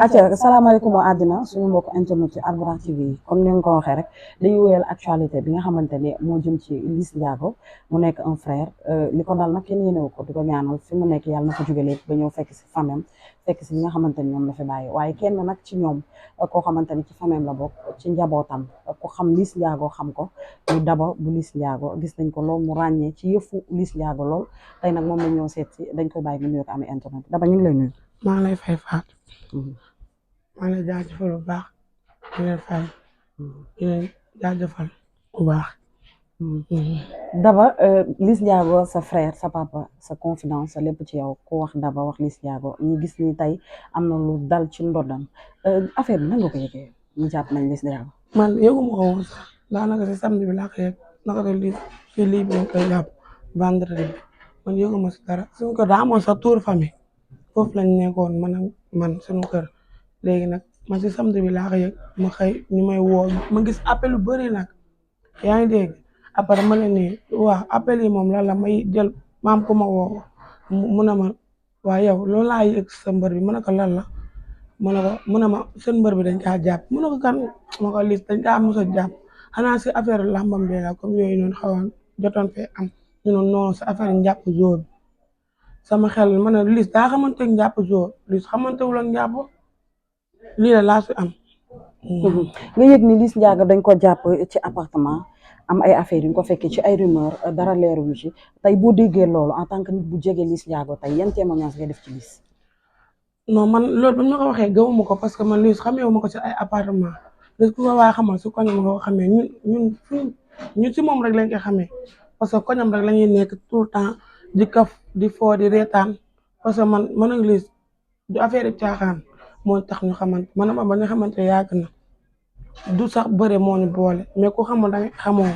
acca salaamaaleykum wa àddina suñu mbokk internet ci Albourakh TV yi comme ni nga ko waxee rek dañuy wéyal actualité bi nga xamante ne moo jëm ci Liss Ndiago mu nekk un frère li ko dal nag kenn yéenewu ko di ko ñaanal fi mu nekk yàlla na ko jóge léegi ba ñëw fekk si famem fekk si ñi nga xamante ni ñoom la fi bàyyi waaye kenn nag ci ñoom koo xamante ni ci famem la bokk ci njabootam ku xam Liss Ndiago xam ko muy Daba bu Liss Ndiago gis nañ ko lool mu ràññee ci yëfu Liss Ndiago lool tey nag moom la ñëw seet si dañ koy bàyyi mu nuyu ko amee internet Daba ñu ngi lay nuyu. maa ngi lay fay Fatou. maa ngi lay jaajëfal bu baax di leen fay di leen jaajëfal bu baax. Daba Liss Ndiago sa frère sa papa sa confidence sa lépp ci yow ku wax Daba wax Liss Ndiago ñu gis ni tey am na lu dal ci ndodam affaire bi nan nga ko yëgee ñu jàpp nañ Liss Ndiago. man yëguma ko woon sax daanaka si samedi bi laa ko yëg naka la lii si lii bi lañ koy jàpp vendredi bi man yëguma si dara suñu kër daa amoon sa tour famille foofu lañ nekkoon man suñu kër léegi nag man si samedi bi laa ko yëg ma xëy ñu may woo ma gis appel yu bëri nag yaa ngi dégg après ma ne nii waaw appel yi moom lan la may jël maam ku ma woo mu ne ma waa yow loolu laa yëg sa mbër bi mu ne ko lan la mu ne ma seen mbër bi dañ kaa jàpp mu ne ko kan ma ko Liss dañ kaa mos a jàpp xanaa si affaire làmbam bi la comme yooyu noonu xawoon jotoon fee am ñu ne non si affaire njàpp zoo bi sama xel ma ne Liss daa xamante ne njàpp zoo Liss xamante wul ak njàpp lii la laa si am. nga yëg ni Liss Ndiago dañ ko jàpp ci appartement am ay affaires yu ñu ko fekkee ci ay rumeur dara leeruñu ci tey boo déggee loolu en tant que nit bu jege Liss Ndiago tey yan témoignage nga def ci Liss. non man loolu bu ñu ma ko waxee gëwuma ko parce que man Liss xamee ma ko ci ay appartement Liss ku ko waaye xamal su koñam nga ko xamee ñun si moom rek lañ koy xamee parce que koñam rek la ñuy nekk tout le temps di kaf di foo di reetaan parce que man ak Liss du affaire caaxaan moo tax ñu xamante man ba nga xamante yàgg na du sax bëre moo ñu boole mais ku xamul danga xamoo.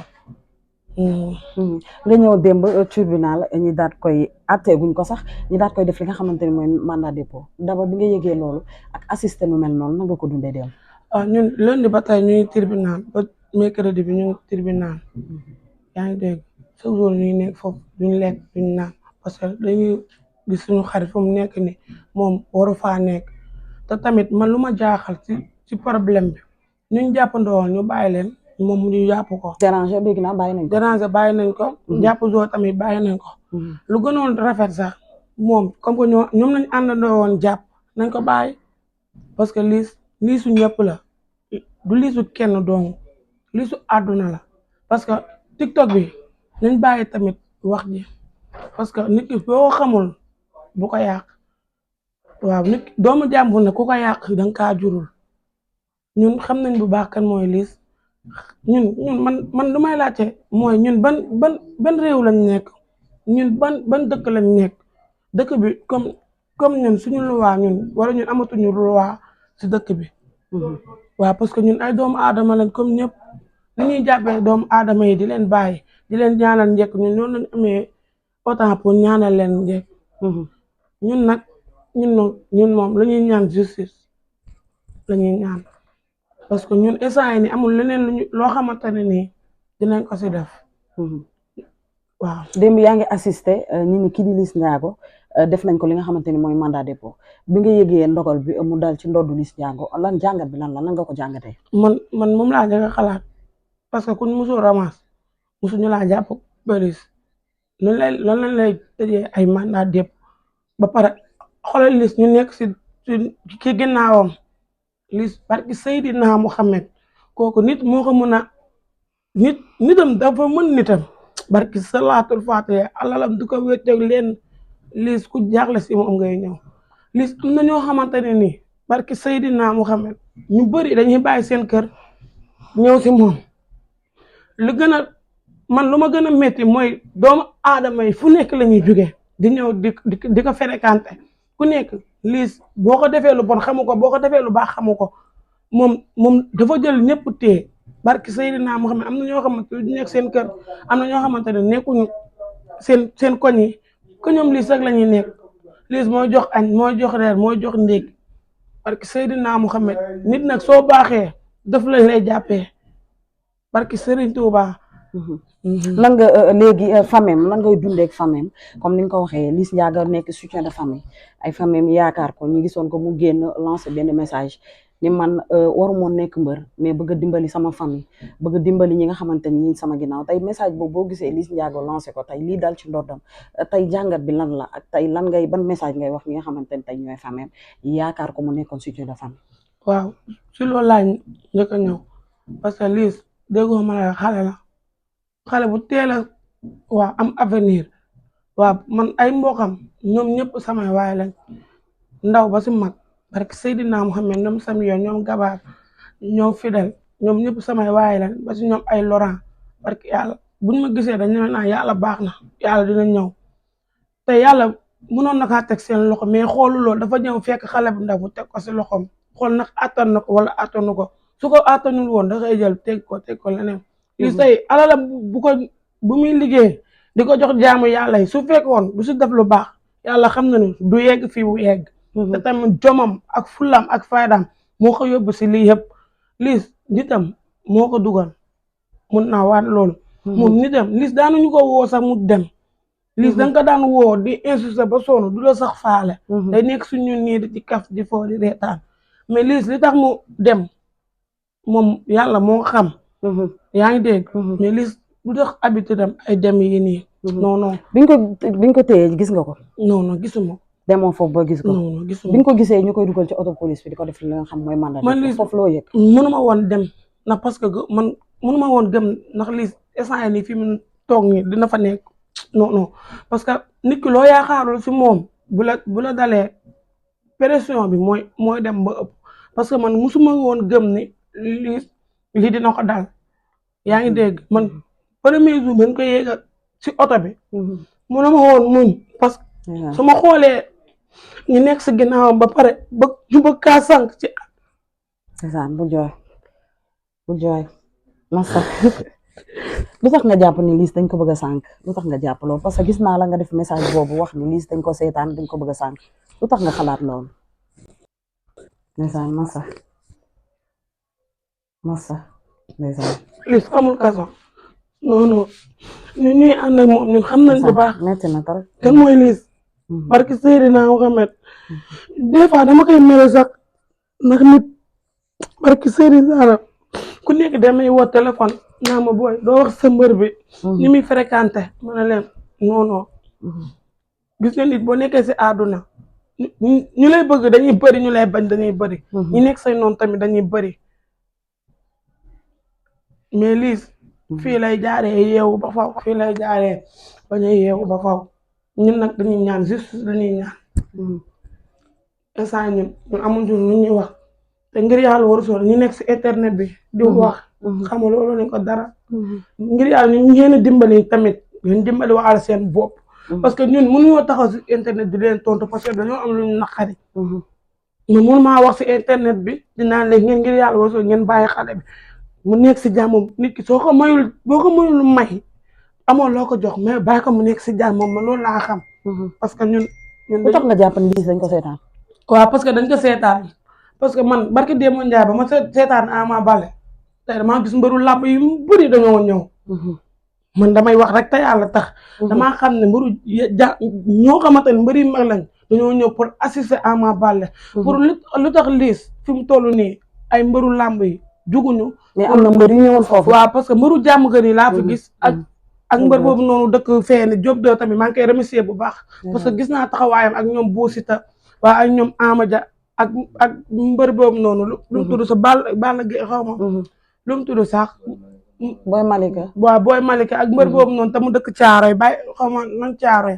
nga ñëw démb tribunal ñi daat koy àtte guñ ko sax ñi daat koy def li nga xamante ni mooy mandat dépôt Daba bi nga yëgee loolu ak assisté nu mel noonu na nga ko dundee démb. ñun lundi ba tey ñuy tribunal ba mercredi bi ñu tribunal yaa ngi dégg chaque jour ñuy nekk foofu duñ lekk duñ naan parce que dañuy gis suñu xarit fu mu nekk ni moom waru faa nekk te tamit man lu ma jaaxal ci problème bi ñun jàppandoo woon ñu bàyyi leen moom ñu jàpp ko. déranger dégg naa bàyyi nañ ko. déranger bàyyi nañ ko. jàpp zoo tamit bàyyi nañ ko. lu gënoon rafet sax moom comme que ñoom nañ àndandoo woon jàpp nañ ko bàyyi parce que Lissu ñëpp la du Lissu kenn dong Lissu àdduna la parce que TikTok bi nañ bàyyi tamit wax ji parce que nit ki boo xamul bu ko yàq waaw nit doomu jàmbur ne ku ko yàq danga kaa jurul ñun xam nañ bu baax kan mooy Liss ñun man lu may laajte mooy ñun ban réew lañ nekk ñun ban dëkk lañ nekk dëkk bi comme ñun suñu loi ñun wala ñun amatuñu loi si dëkk bi. waaw parce que ñun ay doomu aadama lañ comme ñëpp ni ñuy jàppee doomu aadama yi di leen bàyyi di leen ñaanal njëkk ñun noonu lañ amee autant pour ñaanal leen njëkk. ñun nag ñun moom la ñuy ñaan justice la ñuy ñaan parce que ñun instant yi ni amul leneen loo xamante ne nii dinañ ko si def. waaw démb yaa ngi assisté ñi ni kii di Liss Ndiago def nañ ko li nga xamante ni mooy mandat dépôt bi nga yëgee ndogal bi mu dal ci ndoddu Liss Ndiago lan jàngat bi lan la nan nga ko jàngatee. man moom laa njëkk a xalaat parce que kuñ musul ramas musuñu laa jàpp bëris lan lañ lay tëjee ay mandat dépôt ba pare xoolal Liss ñu nekk si ki ginnaawam Liss barki Seydina Muhammad kooku nit moo ko mën a nitam dafa mën nitam barki salaatul faatiha alalam du ko wécceeg leen Liss ku jaaxle si moom ngay ñëw Liss am na ñoo xamante ne nii barki Seydina Muhammad ñu bëri dañuy bàyyi seen kër ñëw si moom lu ma gën a métti mooy doomu aadama yi fu nekk la ñuy jóge di ñëw di ko fréquenté ku nekk Liss boo ko defee lu bon xamu ko boo ko defee lu baax xamu ko moom dafa jël ñëpp téye barki Seydina Muhammad am na ñoo xamante ne nekk seen kër am na ñoo xamante ne nekkuñu seen koñ yi ko ñoom Liss rek la ñuy nekk Liss mooy jox añ mooy jox reer mooy jox ndéeg barki Seydina Muhammad nit nag soo baaxee daf lañ lay jàppee barki Serigne Touba lan nga léegi famem lan ngay dundee ak famem comme ni nga ko waxee Liss Ndiago nekk soutien de famille ay famem yaakaar ko ñu gisoon ko mu génn lancé benn message ni man warumoon nekk mbër mais bëgg a dimbali sama famille bëgg a dimbali ñi nga xamante ni ñi sama ginnaaw tey message boobu boo gisee Liss Ndiago lancé ko tey lii dal ci ndoddam tey jàngat bi lan la ak tey lan ngay ban message ngay wax ñi nga xamante ni tey ñooy famem yaakaar ko mu nekkoon soutien de famille. waaw si loolu laa njëkk a ñëw parce que Liss déggoo ma la xale bu teel a waaw am avenir waaw man ay mbokam ñoom ñëpp samay waay lañ ndaw ba si mag parce que Seydina Mohamed ñoom Samiyo ñoom Gabaar ñoom Fidèle ñoom ñëpp samay waay lañ ba si ñoom ay Laurent parce que yàlla buñ ma gisee dañ ne naa yàlla baax na yàlla dina ñëw te yàlla mënoon na kaa teg seen loxo mais xoolu loolu dafa ñëw fekk xale bu ndaw mu teg ko si loxoom xool nag attan na ko wala attanu ko su ko attanul woon da ngay jël teg ko leneen. Liss tey alalam bu muy liggéey di ko jox jaamu yàlla yi su fekkoon du si def lu baax yàlla xam na ni du yegg fii bu yegg. te tamit jomam ak fulam ak faydam moo ko yóbbu si lii yëpp Liss nitam moo ko dugal mun naa waat loolu. moom nitam Liss daanuñu ko woo sax mu dem. Liss da nga ko daan woo di insulté ba sonn du la sax faale. day nekk suñu nii di kaf di foo di reetaan mais Liss li tax mu dem moom yàlla moo xam. yaa ngi dégg. mais Liss lu tax habitude am ay dem yi nii. non biñ ko téye gis nga ko. non gisuma ko. demoo foofu ba gis ko. non gisuma biñ ko gisee ñu koy dugal ci auto police bi di ko def li nga xam mooy mandat. man Liss foofu loo yëg. mënuma woon dem ndax parce que man mënuma woon gëm ndax Liss instant nii fi mu toog nii dina fa nekk non parce que nit ki loo yaakaarul si moom bu la dalee pression bi mooy dem ba ëpp parce que man musuma woon gëm ni Liss lii dina ko dal. yaa ngi dégg man premier jour bañ ko yéegal si oto bi. mënuma woon muñ parce que su ma xoolee ñu nekk si ginnaawam ba pare ñu bëgg kaa sànq ci. ndeysaan bu jooy masa lu tax nga jàpp ni Liss dañ ko bëgg a sànq lu tax nga jàpp loolu parce que gis naa la nga def message boobu wax ni Liss dañ ko seetaan dañ ko bëgg a sànq lu tax nga xalaat loolu. ndeysaan masa ndeysaan. Liss amul kaso non ñun ñuy ànd ak moom ñun xam nañ bu baax. metti na trop. kan mooy Liss. parce que Seydina Mohamed des fois dama koy mere sax ndax nit parce que Seydina ku nekk damay woo téléphone naa ma booy doo wax sa mbër bi. ni muy fréquenté ma ne leen non gis nga nit boo nekkee si àdduna ñu lay bëgg dañuy bëri ñu lay bañ dañuy bëri. ñu nekk say noonu tamit dañuy bëri. mais Liss fii lay jaaree yeewu ba faw fii lay jaaree bañ a yeewu ba faw ñun nag dañuy ñaan juste dañuy ñaan instant ñun amuñu lu ñuy wax te ngir yàlla war sol ñu nekk si internet bi di wax xam nga loolu lañ ko dara ngir yàlla ñu ngeen a dimbali tamit ñu dimbali waale seen bopp parce que ñun mënuñoo taxaw si internet di leen tontu parce que dañoo am lu ñu naqari mais mënu maa wax si internet bi dinaa leen ngeen ngir yàlla war sol ngeen bàyyi xale bi mu nekk si jàmmam nit ki boo ko mayul may amoo loo ko jox mais bàyyi ko mu nekk si jàmmam ma loolu laa xam. parce que ñun. lu tax nga jàpp ni Liss dañ ko seetaan. waaw parce que dañ ko seetaan parce que man barki Demba Ndiaye ba ma seetaan Ama Baldé tey damaa gis mbëru làmb yu bëri dañoo ñëw. man damay wax rek te yàlla tax. damaa xam ne mbëru ñoo xamante ne mbëri mag lañ dañoo ñëw pour assister Ama Baldé. pour lu tax Liss fi mu toll nii ay mbëru làmb yi juguñu. mais am na mbër yu ñëwoon foofu. waaw parce que mbëru jàmm gën yi laa fi gis ak mbër boobu noonu dëkk feeni Diop de tamit maa ngi koy remercier bu baax. parce que gis naa taxawaayam ak ñoom Bou Siteu waa ak ñoom Amadia ak mbër boobu noonu lu mu tudd sa Balla Gaye xaw ma lu mu tudd sax. Boy Malika. waaw Boy Malika ak mbër boobu noonu te mu dëkk Caaroy bàyyi xaw ma nan Caaroy.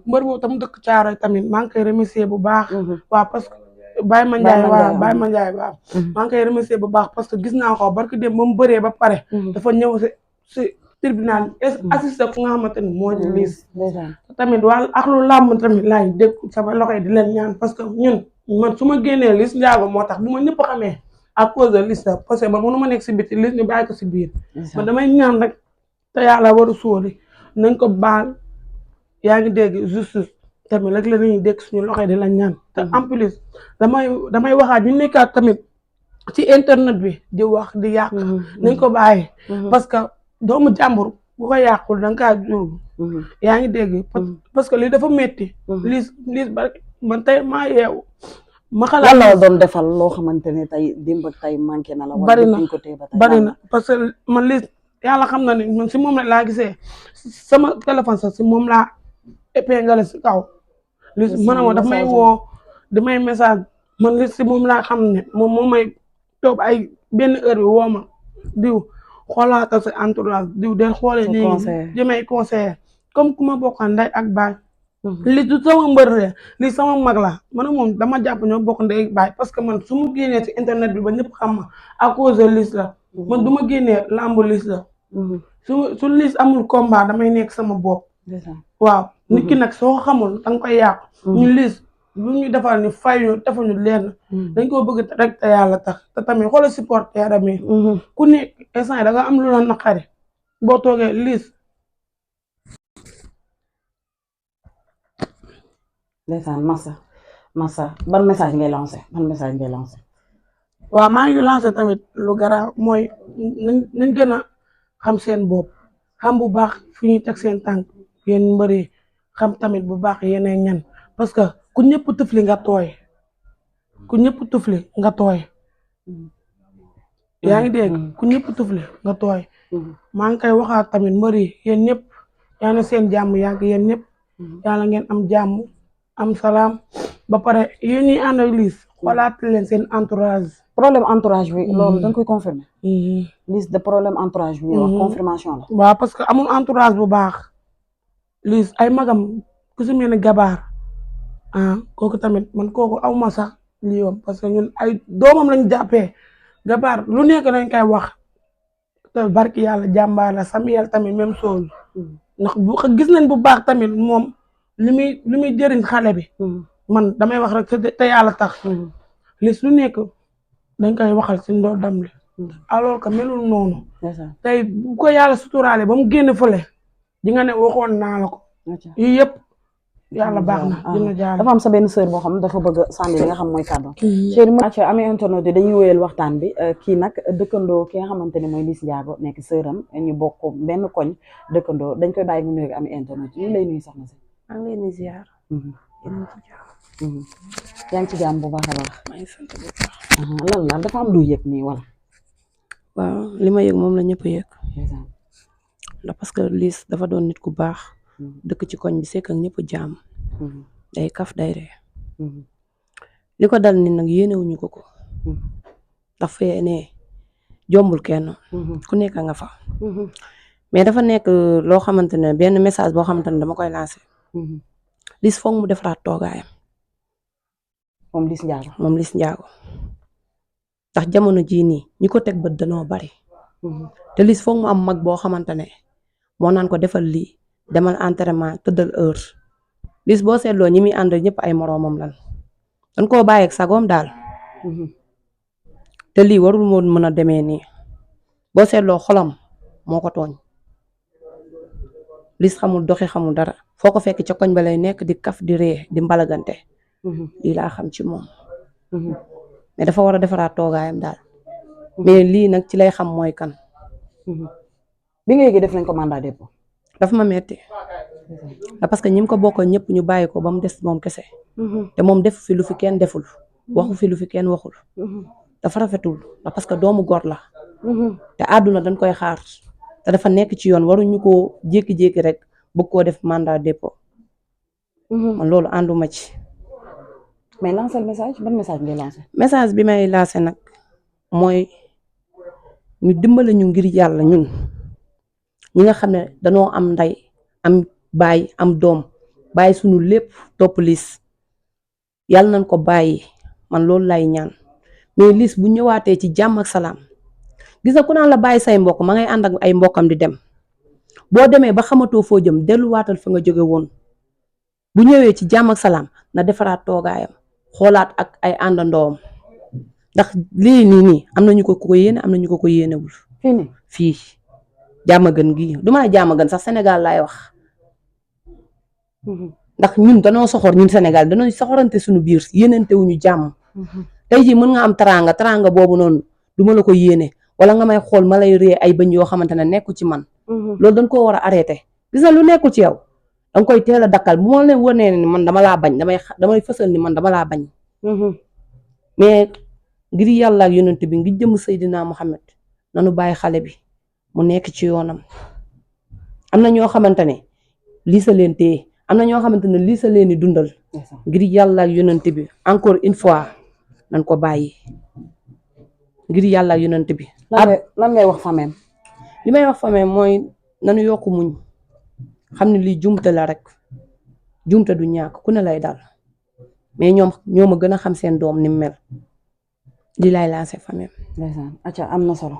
mbër boobu te mu dëkk Caaroy tamit maa ngi koy remercier bu baax. waaw parce que Baye Mandiaye waaw Baye Mandiaye waaw. maa ngi koy remercier bu baax parce que gis naa ko barki dem ba mu bëree ba pare. dafa ñëw si tribunal assisté ku nga xamante ni moo di Liss. tamit wàll ak lu làmb tamit laay dégg sama loxo yi di leen ñaan parce que ñun man su ma génnee Liss Ndiago moo tax bu ma ñëpp xamee à cause de Liss parce que man mënu ma nekk si biti Liss ñu bàyyi ko si biir. man damay ñaan rek te yàlla war a sóori nañ ko baal yaa ngi dégg justice tamit rek la ñuy dégg suñu loxo yi di la ñaan. te en plus damay waxaat ñu nekkaat tamit ci internet bi di wax di yàq. nañ ko bàyyi. parce que doomu jàmbur bu ko yàqul da nga kaa juum. yaa ngi dégg. parce que lii dafa métti. lii man tey maa yeewu. ma xalaat lan la doon defal loo xamante ne tey démb tey manqué na la. bari na bari na na parce que man lii yàlla xam na ne man si moom laa gisee sama téléphone sax si moom laa épinglé si kaw. lii man ma daf may woo damay message man lii si moom laa xam ne moom may toog ay benn heure bi woo ma diw xoolaatal sa entourage diw del xoolee nii di may conseiller comme ku ma bokk ndey ak baay. li du sama mbër de li sama mag la man moom dama jàpp ñoo bokk ndey ak baay parce que man su ma génnee si internet bi ba ñëpp xam ma à cause de Liss la man du ma génnee lambu Liss la su Liss amul combat damay nekk sama bopp. waaw nit ki nag soo xamul danga koy yàq. ñu Liss lu ñu defal ni fayu defuñu lenn dañ koo bëgg rek te yàlla tax te tamit xoolal supporter ami ku nekk instant da nga am lu la naqari boo toogee Liss. ndeysaan Massa ban message ngay lancé waaw maa ngi lancé tamit lu garaaw mooy nañ gën a xam seen bopp xam bu baax fi ñuy teg seen tànk yéen mbëri xam tamit bu baax yeneen ñan parce que ku ñëpp tufli nga tooy yaa ngi dégg ku ñëpp tufli nga tooy maa ngi koy waxaat tamit mbëri yéen ñëpp yaa na seen jàmm yàgg yéen ñëpp yàlla ngeen am jàmm am salaam ba pare yéen ñuy ànd ak Liss xoolaat leen seen entourage. problème entourage bi. loolu da nga koy confirmer. Liss de problème entourage bi. wax confirmation la. waaw parce que amul entourage bu baax Liss ay magam ku si mel ni gabaar kooku tamit man kooku aw ma sax lii yoon parce que ñun ay doomam lañu jàppee gabaar lu nekk dañ koy wax te barki yàlla jàmbaar la Samuel tamit même chose ndax bu gis nañ bu baax tamit moom. li muy jëriñ xale bi man damay wax rek te yàlla tax Liss lu nekk dañ koy waxal si ndoddam li alors que melul noonu tey bu ko yàlla suturaale ba mu génn fële di nga ne waxoon naa la ko yii yëpp yàlla baax na dina jaar dafa am sa benn sœur boo xam dafa bëgg sànni li nga xam mooy kàddu chéri mu acc amee internet yi dañuy wéyal waxtaan bi kii nag dëkkandoo ki nga xamante ne mooy Liss Ndiago nekk sœuram ñu bokk benn koñ dëkkandoo dañ koy bàyyi mu nuyu amee internet yi ñu lay nuyu soxna si maa ngi leen di ziar. yaa ngi ci jàmm bu baax a baax. maa ngi sant bu baax. lan la dafa am lu yëg nii wala. waaw li ma yëg moom la ñëpp a yëg. ndax parce que Liss dafa doon nit ku baax. dëkk ci koñ bi sekk ak ñëpp jàmm. day kaf day ree. li ko dal ni nag yéenewuñu ko ko. ndax fee ne jombul kenn. ku nekk nga fa. mais dafa nekk loo xamante ne benn message boo xamante ne dama koy lancé. Liss foog mu defaraat toogaayam. moom Liss Ndiago. ndax jamono jii nii ñi ko teg bët danoo bari. te Liss foog mu am mag boo xamante ne moo naan ko defal lii demal entraînement tëddal heure. Liss boo seetloo ñi muy ànd ñëpp ay moroomam lan dañ koo bàyyeeg sagoom daal. te lii warul moo mën a demee nii boo seetloo xolam moo ko tooñ. Liss xamul doxi xamul dara foo ko fekk ca koñ ba lay nekk di kaf di ree di mbalagante. lii laa xam ci moom. mais dafa war a defaraat toogaayam daal. mais lii nag ci lay xam mooy kan. bi nga yëgee def nañ ko mandat dépôt. dafa ma metti parce que ñi ko bokkoon ñëpp ñu bàyyi ko ba mu des moom kese. te moom def fi lu fi kenn deful. waxu fi lu fi kenn waxul. dafa rafetul parce que doomu góor la. te àdduna dañ koy xaar. te dafa nekk ci yoon waruñu koo jékki-jékki rek bëgg koo def mandat dépôt. man loolu ànduma ci. mais lancer message ban message ngay lancer. message bi may lancer nag mooy ñu dimbale ñu ngir yàlla ñun ñi nga xam ne danoo am ndey am baay am doom bàyyi suñu lépp topp Liss yàlla nañ ko bàyyi man loolu lay ñaan mais Liss bu ñëwaatee ci jàmm ak salaam. gis nga ku naan la bàyyi say mbokk ma ngay ànd ak ay mbokkam di dem boo demee ba xamatoo foo jëm delluwaatal fa nga jóge woon bu ñëwee ci jàmm ak salaam na defaraat toogaayam xoolaat ak ay àndandoom ndax lii nii am nañu ko yéene am nañu ko yéenewul. fii jàmm gën gii du ma jàmm gën sax Sénégal laay wax ndax ñun danoo soxor ñun Sénégal danoo soxorante suñu biir yéenante wuñu jàmm. tey jii mën nga am teraanga boobu noonu du ma la ko yéene wala nga may xool ma lay ree ay bëñ yoo xamante ne nekku ci man loolu dañ koo war a arrêté gis na lu nekkul ci yow danga koy teel a dakkal bu ma leen wanee ni man dama laa bañ damay fësal ni man dama laa bañ mais ngir yàlla ak yonent bi ngi jëm Seydina Muhammad nanu bàyyi xale bi mu nekk ci yoonam am na ñoo xamante ne lii sa leen téye am na ñoo xamante ne lii sa leen di dundal ngir yàlla ak yonent bi encore une fois nañ ko bàyyi ngir yàlla ak yonent bi lan ngay wax famem li may wax famem mooy nanu yokk muñ xam ne lii jumte la rek jumte du ñàkk ku ne lay dal mais ñoom ñoo ma gën a xam seen doom ni mu mel li laay lancé famem ndeysaan acca am na solo